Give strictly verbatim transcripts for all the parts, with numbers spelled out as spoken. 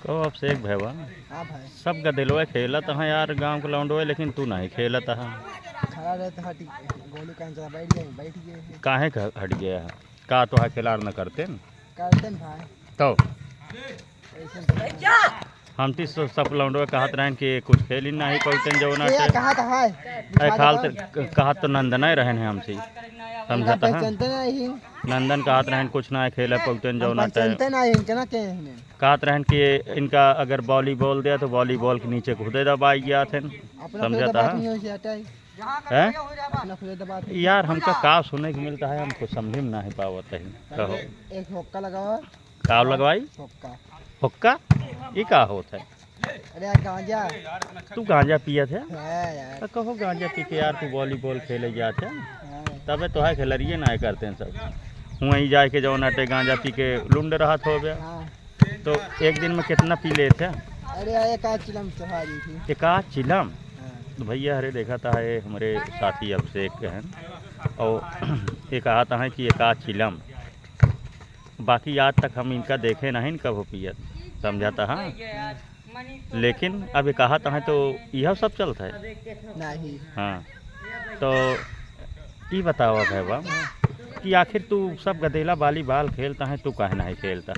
तो अब से एक भैया, हाँ भाई। सब गदेलवे खेलत हैं यार, गाँव के लौंडवे, लेकिन तू नहीं खेलत है। खड़ा रहता हटी, गोलू कहाँ चला, बैठ गए, बैठ गए हैं। काहे क-, हट गया है? का तोहा खिलाड़ न करते न? करते न भाई। तो? ऐसे न करते। हम ती सब, सब लौंडवे कहत रहन कि कुछ खेल ही नहीं पौते न जौना के से। कहत है? ऐ बुझा खाल देता। त-, क-, कहत तो नंदन ही रहन है हमसे। समझत है? पहचानते नहीं। नंदन कहत रहन कुछ ना खेले पौते न हम जौना से। पहचानते नहीं, इनके ना के हैं। कहत रहन कि इनका अगर volleyball दे तो volleyball के नीचे खुदे दबाई गया थे। अपना समझत खुदे दबात है? नहीं हो जाता है। हैं? अपना खुदे दबात नहीं। यार, हमका का सुने के मिलता है, हमको समझे में नहीं पावत है। कहो। एक हुक्का लगाओ। का लगवाई? हुक्का। हुक्का? ई का होत है? अरे यार, गांजा। तू गांजा पियत है? हाँ यार। तो कहो, गांजा पी के यार तू volleyball खेले जात है? हाँ। तबे तो है, खेलरिए ना करते हैं सब। वहीं जाके जौन अटे गांजा पी के लुंड रहत हो गया। हाँ। तो एक दिन में कितना पी लेत है? अरे यार, एक आध चिलम चढ़ा दी थी। एक आध चिलम? हाँ। तो भैया, अरे देखा था, ये हमारे साथी अब से एक हैं, और ये कहा था है कि एक आध चिलम, बाकी आज तक हम इनका देखे नहीं न कभो पियत, समझत है। लेकिन अब ये कहत हैं तो यह सब चलत है। नहीं। हाँ, तो ई बतावा भैया कि आखिर तू सब गदेला volleyball खेलत है, तू काहे नहीं खेलत है?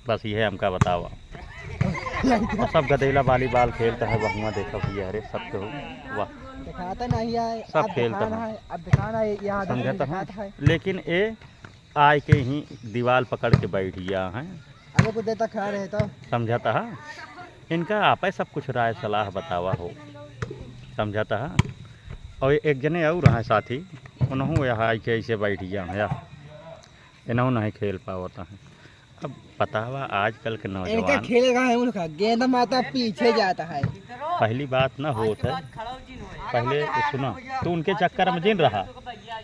बस यह हमका बतावा। और सब गदेला volleyball खेलत है, वहुआ देखा भैया, अरे सब तो, वाह। दिखाता नहीं है, सब अब खेलत दिखाना है। है, अब दिखाना है, यहाँ समझत है। दिखाता है। लेकिन ए आय के ही दीवाल पकड़ के बैठ गया है। अरे कुछ देर तक खड़ा रहे तो। समझत है? इनका आपे सब कुछ राय सलाह बतावा हो, समझत है? और एक जने और हैं साथी, उनहू यहाँ आय के ऐसे बैठ गया है, इनहू नहीं खेल पावत है। अब बतावा, आजकल के इनका नौजवान खेलेगा है उनका, गेंद माता पीछे जाता है। पहली बात ना होत है, पहले सुना, तू उनके चक्कर में जिन रहा,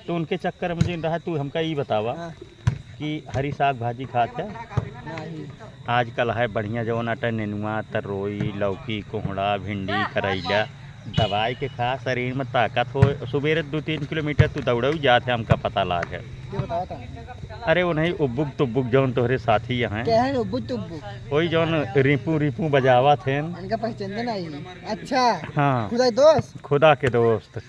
तू उनके चक्कर में जिन रहा, तू हमका ई बतावा हाँ। कि हरी साग भाजी खात है? नहीं। आजकल है बढ़िया जौन अटे नेनुआ, तरोई, लौकी, कोहड़ा, भिंडी, करैला, दबाई के खा, शरीर में ताकत हो। सुबेरे दो तीन किलोमीटर तू दौड़ऊ जात है, हमका पता लाग है। के बतावा था? अरे वो नहीं, उब्बुक तुब्बुक जौन तोहरे साथी हैं। के हैं उब्बुक तुब्बुक? वही जौन रिपू रिपू बजावत हैं। इनका पहचानते नहीं। अच्छा। हाँ। खुदा के दोस्त? खुदा के दोस्त।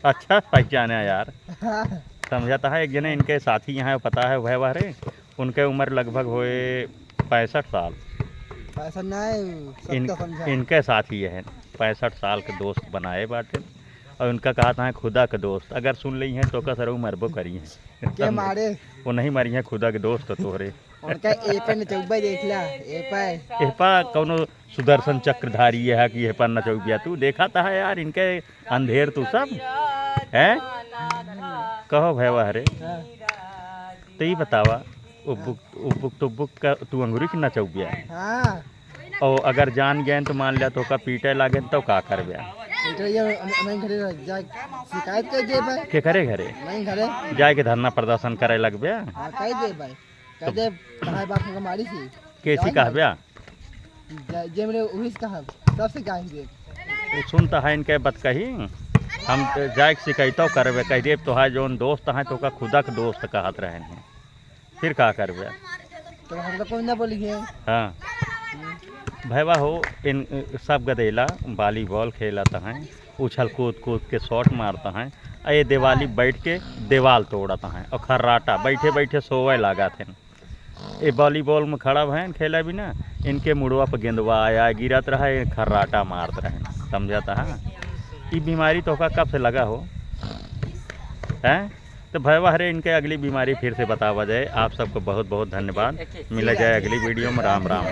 अच्छा पहचाने यार। हाँ। समझत है, एक जने इनके साथी हैं, पता है, वह बारे, उनके उम्र लगभग होए पैंसठ साल। पैंसठ नहीं, इन-, सत्तर समझा। इनके साथी हैं, पैंसठ साल के दोस्त बनाए बाटे। और उनका कहत हैं खुदा के दोस्त, अगर सुन लेइहैं तो ओका सरऊ मरबो करिहैं। के मारे? वो नहीं मरिहैं, खुदा के दोस्त तोहरे। उनका ए पे नचौबा देख ला, ए पे। ए पा कौनो सुदर्शन चक्रधारी है कि ए पा नचौबिया? तू देखत है यार इनके अंधेर तू सब, हैं? कहो भैया रे। हाँ। तो ई बतावा, उब्बुक, उब्बुक तुब्बुक का तू अंगुरी के नचौबिया? हाँ। और अगर जान गए तो मान लिया तोका पीटे लागे तो का करबे? पीटे ये हम, हम घरे जा शिकायत कर दे भाई। के करे घरे? मैं घरे। जाए के धरना प्रदर्शन करे लगबे? हाँ, कर दे भाई। तो कह दे, भाई बाप को मारी थी। कैसी जाएंगे। कहब्या? जे, जे मेरे उहिस कहब, सबसे गाही दे। वो सुनता है इनके बतकही, हम जाए के शिकायतो करबे, कह देब तोहार जौन दोस्त हैं, तोका खुदा के दोस्त कहत रहन हैं। फिर का करबे? तो हम तो कोई ना बोली है। हाँ। भैया हो, इन सब गदेला volleyball खेलत हैं, उछल कूद कूद के shot मारत हैं, आ ये देवाली बैठ के देवाल तोड़त हैं और खर्राटा बैठे बैठे सोवे लागत हैं। ए volleyball में खड़ा भयन खेला भी ना, इनके मुड़वा पर गेंदवा आया, गिरत रहा, ये खर्राटा मारत रहे। समझत है? ई बीमारी तोहका कब से लगा हो? हैं? तो भैया रे, इनके अगली बीमारी फिर से बतावा जाए। आप सबको बहुत बहुत धन्यवाद। मिला जाए अगली video में। राम राम।